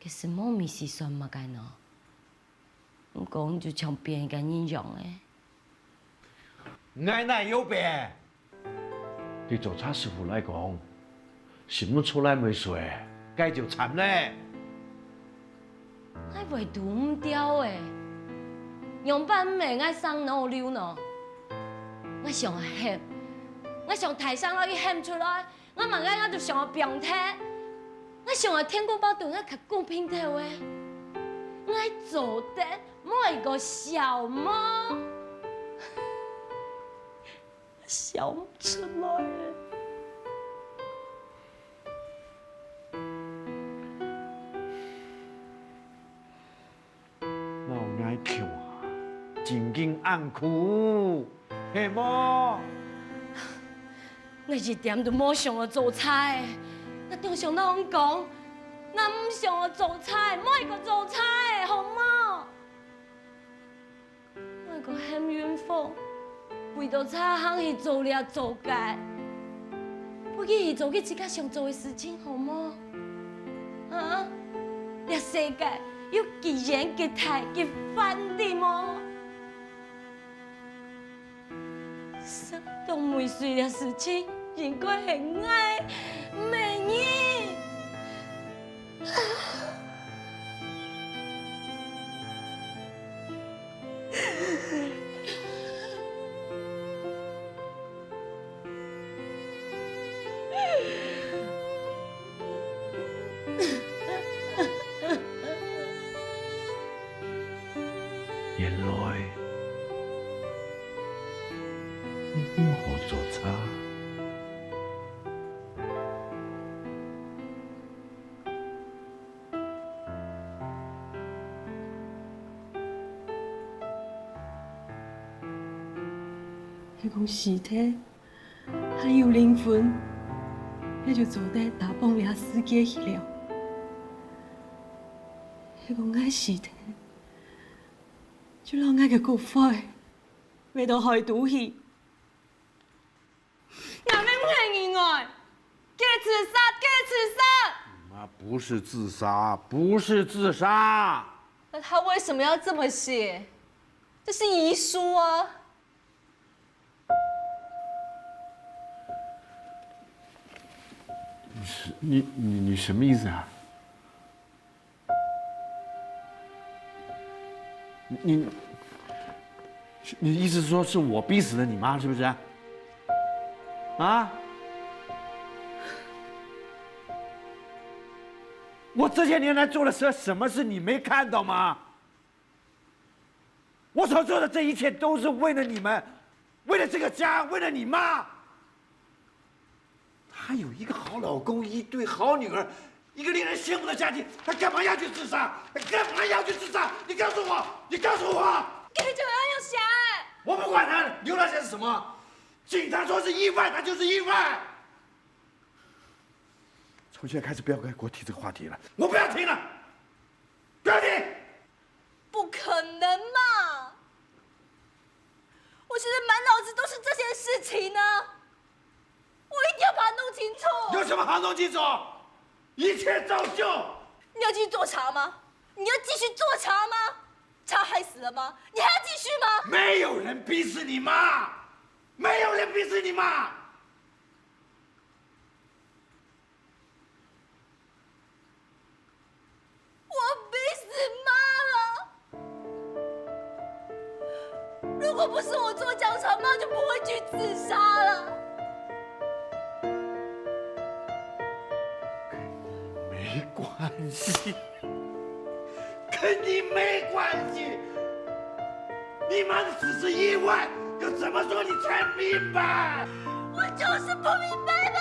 該承蒙尾隨算麼个呢？毋過你就像變一個人樣誒。𠊎哪有變？對做賊師傅來講， 尋毋出來尾隨，該就慘咧。𠊎會堵毋著誒，仰般毋係𠊎上腦溜呢？𠊎想喊，𠊎想大聲落去喊出來，𠊎麼个𠊎就想愛放忒，𠊎想愛天公伯對𠊎較公平兜誒。𠊎做得無一個小嗎？ 想毋出來。老愛求啊，正經恁苦，係無？𠊎一點都無想愛做賊，𠊎當想摎人講，𠊎毋想愛做賊，無一個做賊，好無？ 𠊎个喊冤枉，為著賊行去做這做該，毋去去做佢自家想做个事情，好無？啊？這世界有幾遠、幾大、幾闊哩無？想到尾隨這事情，應該係𠊎，毋係你。 原來你毋好做賊。 係講死忒，還有靈魂，該就做得打幫這世界去了。係講𠊎死忒，就摎𠊎个骨灰，埋到海肚去。 𠊎乜毋係意外，佢自殺，佢自殺！媽，不是自殺，不是自殺。那他為什麼要這麼寫？這是遺書啊！你是，你，你，你什麼意思啊？ 你，你，你意思是說是我逼死的你媽，是不是？啊？我這些年來做了些什麼事，你沒看到嗎？我所做的這一切都是為了你們，為了這個家，為了你媽。 她有一個好老公，一對好女兒，一個令人羨慕的家庭，她幹嘛要去自殺？她幹嘛要去自殺？你告訴我，你告訴我！佢就恁樣寫。我不管她留那些是什麼，警察說是意外，她就是意外。從現在開始，不要再給我提這個話題了，我不要聽了，不要聽。不可能嘛！我现在满脑子都是这件事情呢，我一定要把它弄清楚。有什么好弄清楚？一切照旧。你要继续做茶吗？你要继续做茶吗？茶害死了吗？你还要继续吗？没有人逼死你妈，没有人逼死你妈。 我逼死妈了！如果不是我做教授，妈就不会去自杀了。没关系，跟你没关系。你妈的只是意外，又怎么说你才明白？我就是不明白嘛！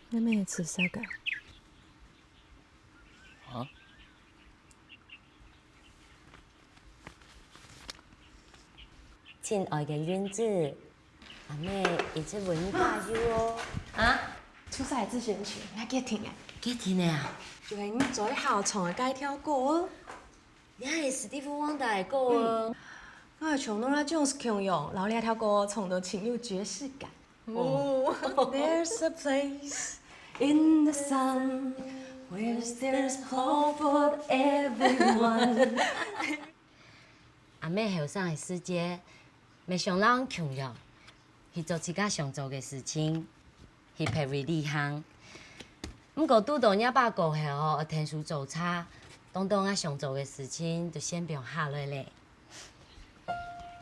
你乜自殺个？啊？亲爱个云子，阿姆一直为你加油哦。啊？出差之前，我决定个。决定个啊？就系你最好唱个该条歌。 你还是Stevie Wonder个歌哦。我像Norah Jones共样，摎這條歌唱到盡有爵士感。哦。There's a place in the sun where there's hope for everyone。阿姆後生个時節，乜想摎人共樣，去做自家想做个事情。 去別位旅行。毋過堵到若爸過後吼，愛𢯭手做茶，當多𠊎想做个事情就先放下來咧。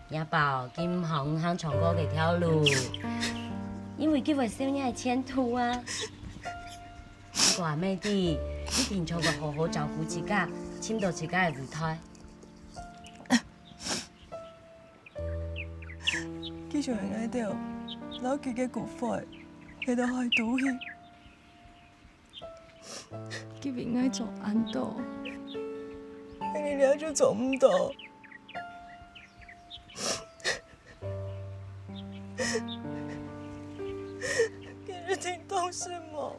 若爸哦，佢毋好𠊎行唱歌這條路，因為佢會笑若个前途啊。毋過阿姆知，你定著會好好照顧自家，尋到自家个舞台。 佢就係𠊎兜摎佢个骨灰，下到海肚去。佢為𠊎做恁多，你這就做毋到。佢一定當失望。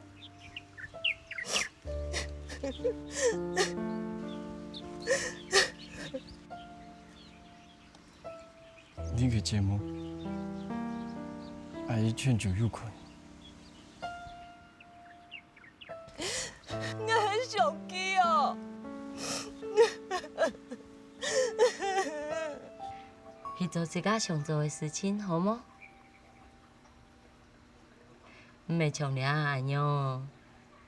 你个節目，阿姨全就有看。𠊎很想佢哦。去做自家想做个事情，好無？ 毋係像這恁樣，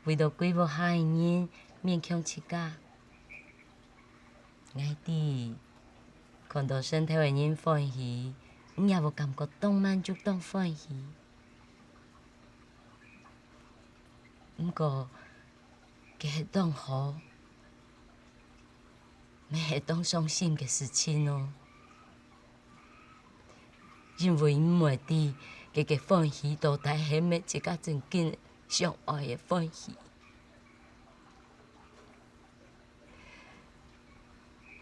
為著歸屋下个人勉強自家。𠊎知，看到身頭个人歡喜，你也會感覺當滿足、當歡喜。毋過，該係當好，乜係當傷心个事情哦。 因為你毋會知，該个歡喜到底係毋係自家真經想愛个歡喜。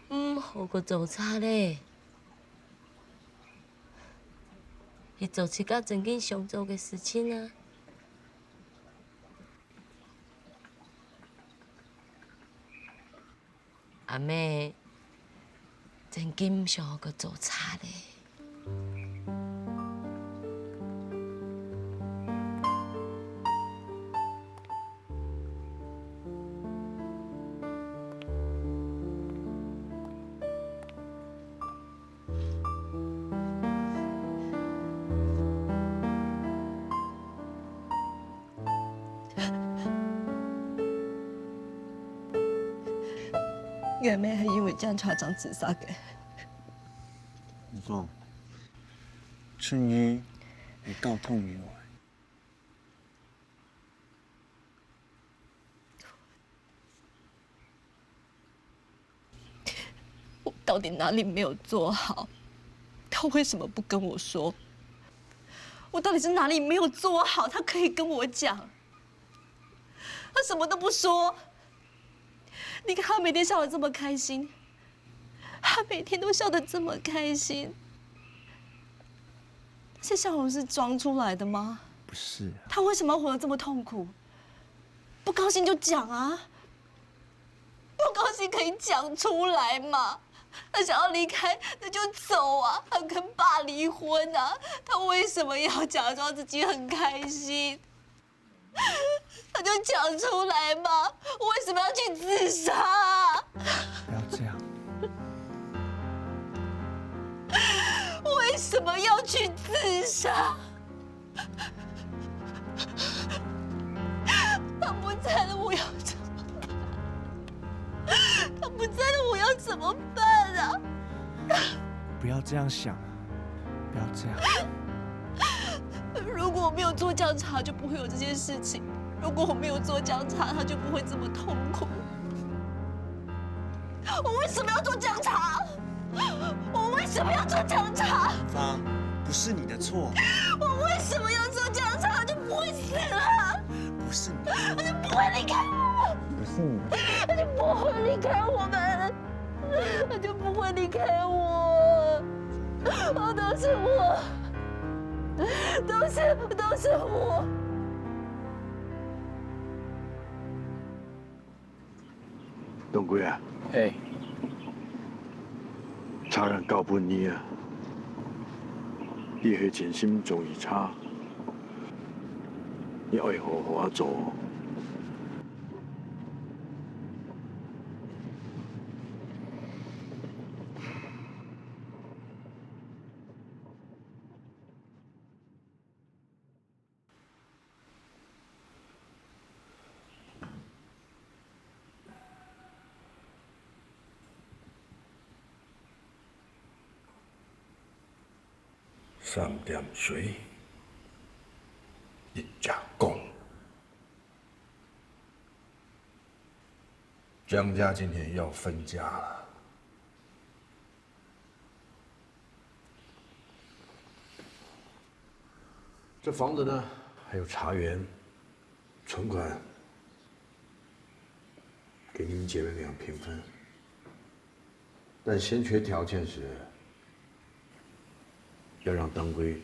毋好過做賊咧，去做自家真經想做个事情啊！ 阿姆，真經毋想愛過做賊咧。 𠊎姆係因為檢察長自殺个。你講，春雨，你到痛與愛。 我到底哪裡沒有做好？他為什麼不跟我說？我到底是哪裡沒有做好，他可以跟我講？他什麼都不說。你看他每天笑得這麼開心，他每天都笑得這麼開心，这笑容是装出来的吗？不是啊。他为什么要活得这么痛苦？不高兴就讲啊，不高兴可以讲出来嘛。他想要离开，那就走啊，他跟爸离婚啊。他为什么要假装自己很开心？他就讲出来嘛，为什么要去自杀？不要这样。为什么要去自杀？他不在了，我要怎么办？他不在了，我要怎么办啊？不要这样想，不要这样。如果我没有做这样子，就不会有这件事情。如果我没有做这样子，他就不会这么痛苦。我为什么要做这样子？我为什么要做这样子？芳，不是你的错。我为什么要做这样子？他就不会死了。不是你的错。他就不会离开我。不是你的错。他就不会离开我们。他就不会离开我。哦，都是我，都是都是我。东贵啊，嘿，差人交分你啊，你係真心中意差，你愛好好啊做。 三点水，一隻公。江家今天要分家了。 这房子呢，还有茶园、存款，给你们姐妹俩平分。但先决条件是，要让当归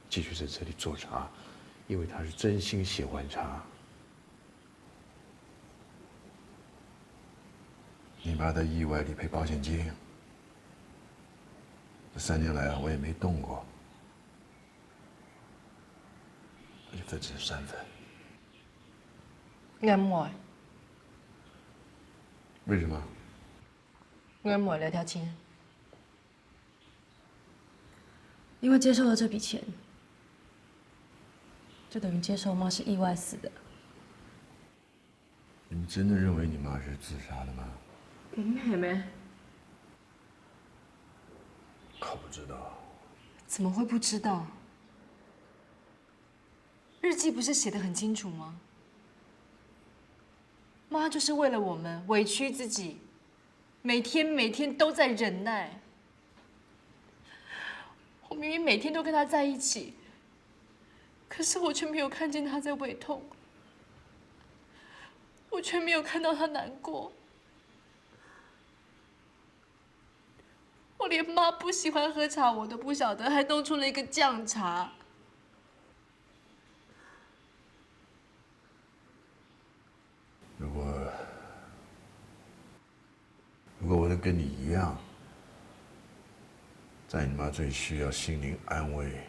继续在这里做茶，因为他是真心喜欢茶。 你妈的意外理赔保险金，这三年来啊，我也没动过，那就分成三份。我毋愛。为什么？我毋愛這條錢。因為接受了這筆錢，就等於接受媽是意外死的。 你们真的认为你妈是自杀的吗？毋係咩？可不知道。怎么会不知道？日记不是写得很清楚吗？妈就是为了我们委屈自己，每天每天都在忍耐。我明明每天都跟她在一起，可是我却没有看见她在胃痛，我却没有看到她难过。我连妈不喜欢喝茶我都不晓得，还弄出了一个酱茶。 如果如果我能跟你一样，在你妈最需要心灵安慰、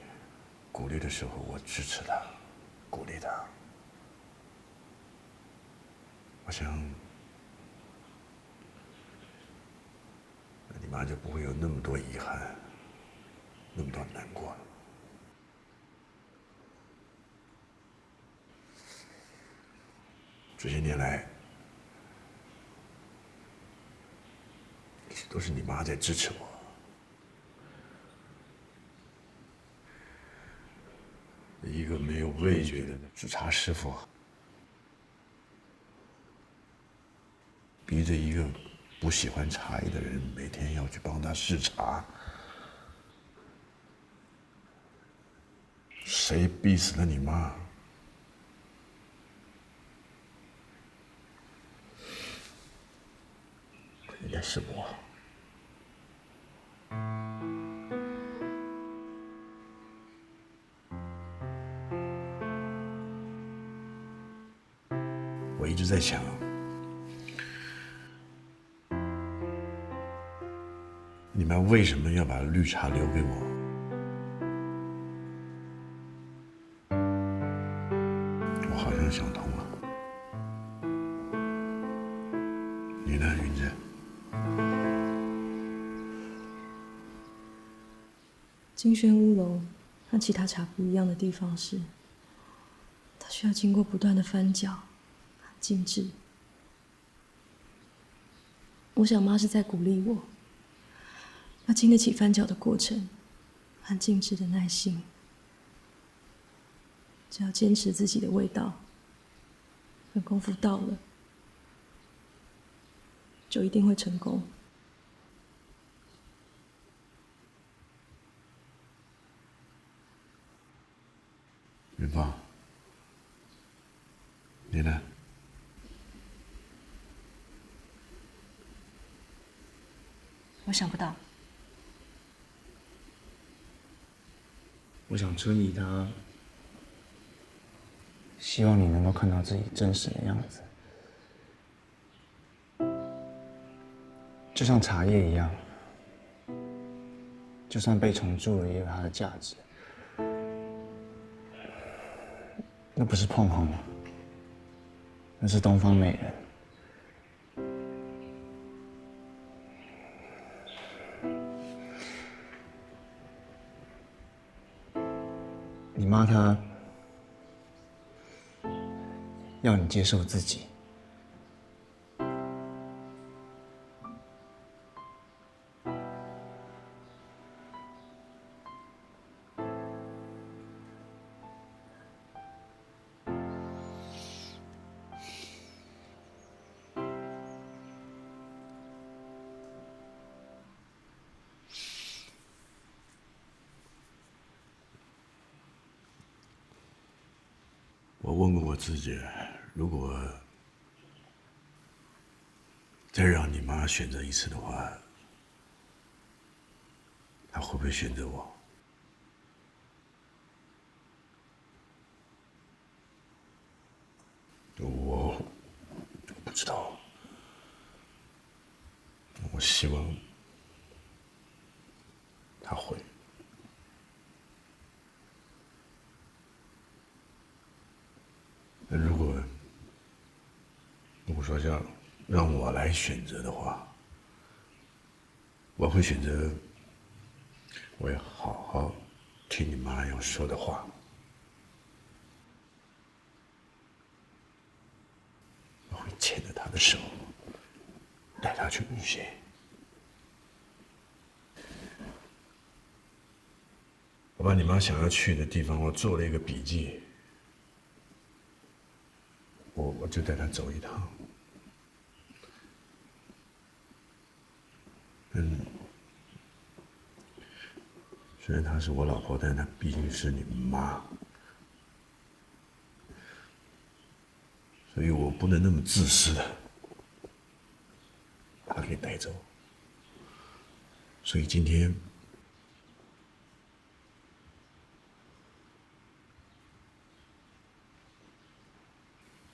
鼓励的时候，我支持她，鼓励她，我想，那你妈就不会有那么多遗憾，那么多难过了。 这些年来，一直都是你妈在支持我。一个没有味觉的制茶师傅，逼着一个不喜欢茶叶的人每天要去帮他试茶。 谁逼死了你妈？应该是我。我一直在想，你们为什么要把绿茶留给我？我好像想通了。你呢，云姐？金萱乌龙和其他茶不一样的地方是，它需要经过不断的翻搅和静置。我想妈是在鼓励我，要经得起翻搅的过程和静置的耐心。只要坚持自己的味道，等功夫到了，就一定会成功。云芳，你呢？我想不到。我想春雨她希望你能够看到自己真实的样子。 就像茶叶一样，就算被虫蛀了，也有它的价值。那不是膨风，那是东方美人。你妈她要你接受自己。 我问过我自己，如果再让你妈选择一次的话，她会不会选择我？我不知道。我希望她会。 那如果如果说要让我来选择的话，我会选择，我要好好听你妈要说的话。我会牵着她的手，带她去旅行。我把你妈想要去的地方，我做了一个笔记。 我我就带她走一趟。嗯，虽然她是我老婆，但她毕竟是你妈，所以我不能那么自私的把她给带走。所以今天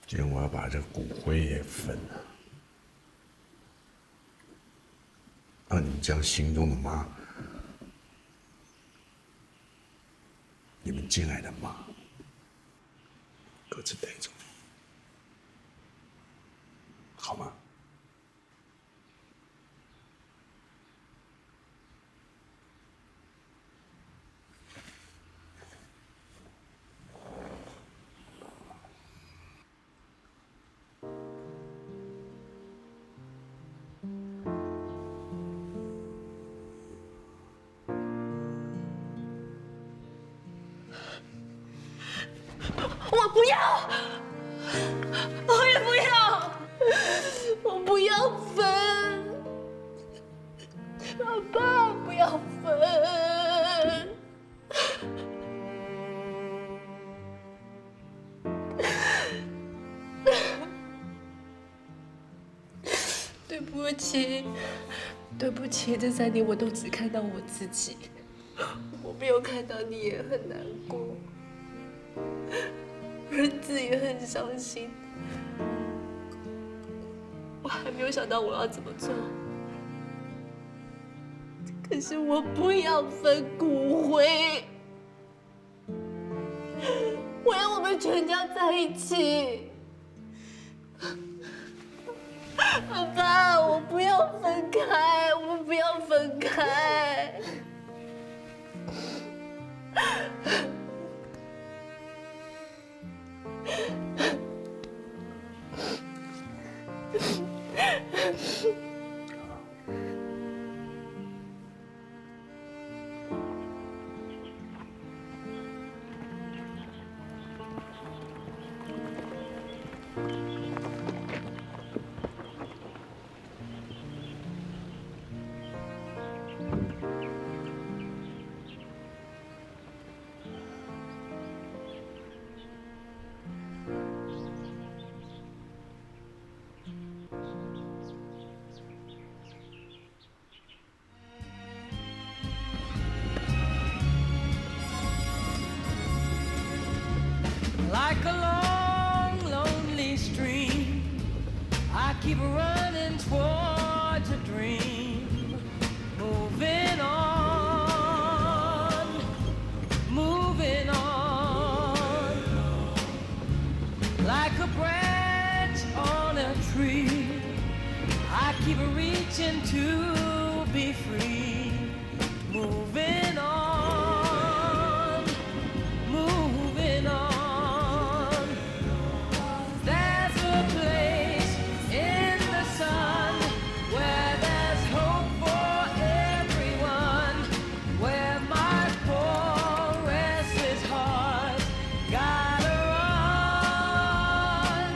今天我要把这骨灰也分了，让你们将心中的妈，你们敬爱的妈，各自带走，好吗？ 我不要，我也不要，我不要分，爸爸不要分。对不起，对不起，这三年我都只看到我自己。 我没有看到你也很难过，儿子也很伤心。我还没有想到我要怎么做，可是我不要分骨灰，我要我们全家在一起。爸爸，我不要分开，我们不要分开。Like a long, lonely stream, I keep running towards a dream. Moving on, moving on. Like a branch on a tree, I keep reaching to be free. Moving on, moving on. There's a place in the sun where there's hope for everyone, where my poor restless heart gotta run.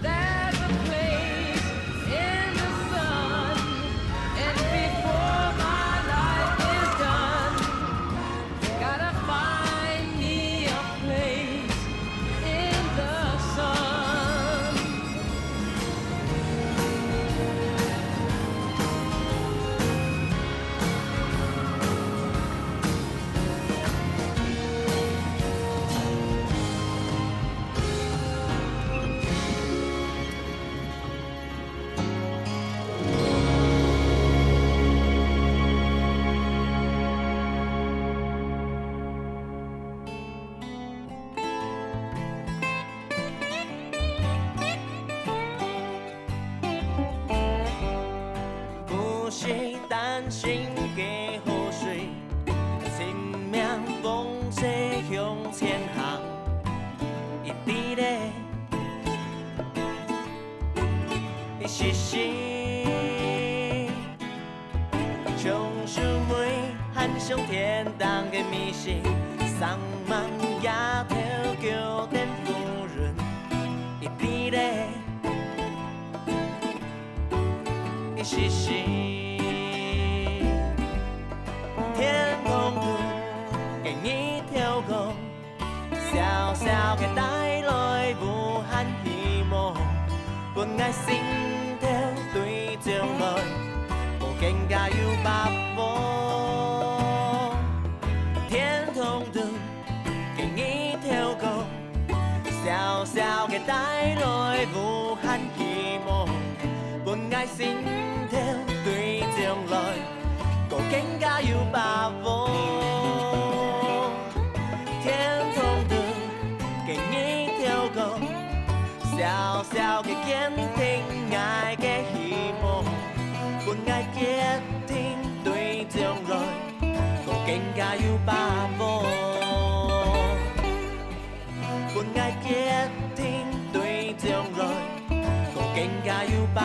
There's a place in the sun, and before my life is done, gotta find me a place in the sun. 不是擔心个雨水，生命風勢向前行，一滴咧，一息息。 將手尾，含上天頂个美食，送望夜頭宮殿夫人，一滴咧，一息息。天空中个日頭光， 小小个帶來無限希望，分𠊎心頭對將來，過更加有把握。天空中个日頭光，小小个帶來無限希望，分𠊎心頭對將來， 過更加有把握。天空中个日頭光，小小个堅定𠊎个希望，分𠊎堅定對將來，過更加有把握。 分𠊎堅定對將來，過更加有把